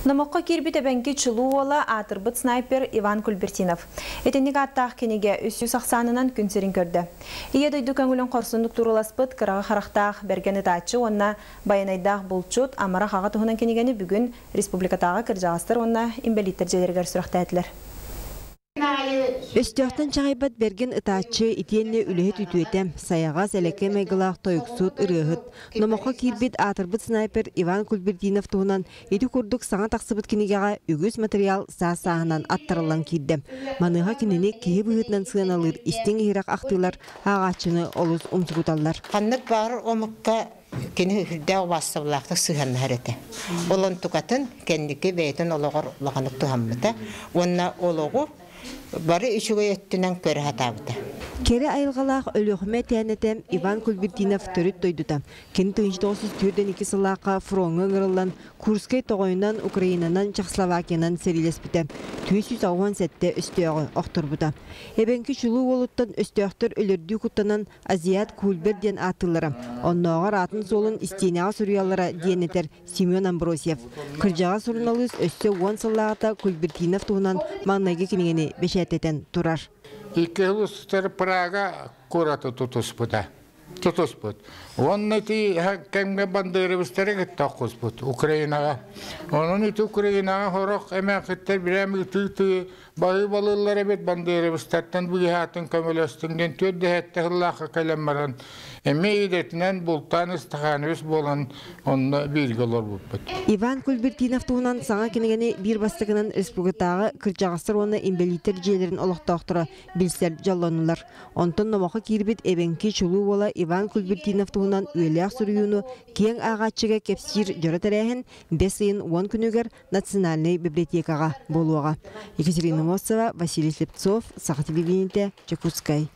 Номоххо киирбит эбэҥки чулуу уола, аатырбыт снайпер Иван Кульбертинов. Итинник ааттаах кинигэ 300 ахсаанынан күн сирин көрдө. Ийэ дойду көҥүлүн хорсуннук турууласпыт кыраҕы харахтаах бэргэн ытааччы уонна байанайдаах булчут амарах аҕа туһунан кинигэни бүгүн республикатааҕы кырдьаҕастар уонна инбэлииттэр дьиэлэригэр сүрэхтээтилэр. Өстөөхтөн чаҕыйбат бэргэн ытааччы итиэннэ үлэһит үтүөтэ, сайаҕас, элэккэй майгылаах тойуксут, ырыаһыт, номоххо киирбит аатырбыт снайпер Иван Кульбертинов туһунан ити курдук саҥа тахсыбыт кинигэҕэ үгүс матырыйаал саас-сааһынан аттарыллан киирдэ. Маныаха кинини киһи быһыытынан сыаналыыр истиҥ-иһирэх ахтыылар ааҕааччыны олус умсугуталлар. Ханнык баҕарар омукка кини үрдээх убаастабылаахтык сыһыаннаһар этэ. Ол онтукатын кэнники бэйэтин олоҕор улаханнык туһаммыта уонна олоҕу бары үчүгэй өттүнэн көрө сатаабыта. Кэрэ айылҕалаах Өлүөхүмэ тээнэтэ Иван Кульбертинов төрүт дойдута. Кини 1942 сыллаахха фроҥҥа ыҥырыллан Курскай тоҕойунан, Украинанан, Чехословакиянан сэриилэспитэ. 487 өстөөҕү охторбута. Эбэҥки чулуу уолуттан өстөөхтөр өлөрдүү куттанан Азиат Кульбер диэн ааттыыллара. Оннооҕор аатын-суолун истиэнэҕэ суруйаллара диэн этэр Семен Амбросьев. Кырдьаҕас суруналыыс өссө уон сыллааҕыта Кульбертинов туһунан маҥнайгы кинигэни бэчээттэтэн турар. Икки сыл устатыгар Прага куораты тутуспута. Тутуспут. Уонна ити кэмҥэ бандеревистары кытта оххуспут Украинаҕа. Онон ити Украинаҕа сорох эмээхситтэр бирэм ытыы-ытыы Баһыыбалыыллар эбит бандеревистартан быыһаатын көмөлөстүн диэн түөрт дэһээттэ сыллаахха кэлэн баран эмиэ идэтинэн бултаан Ыстаханович буолан онно бииргэ олорбуппут. Иван Кульбертинов туһунан саҥа кинигэни биир бастакынан республикатааҕы кырдьаҕастар уонна инбэлииттэр дьиэлэрин олохтоохторо билсэр дьоллоннулар. Онтон номоххо киирбит эбэҥки чулуу уола Иван Кульбертинов туһунан үйэлээх суруйууну киэҥ ааҕааччыга кэпсиир дьоро тэрээһин бэс ыйын уон күнүгэр Национальнай библиотекаҕа буолуоҕа. Екатерина Мосова, Василий Слепцов, Саха телевидениетэ, Дьокуускай.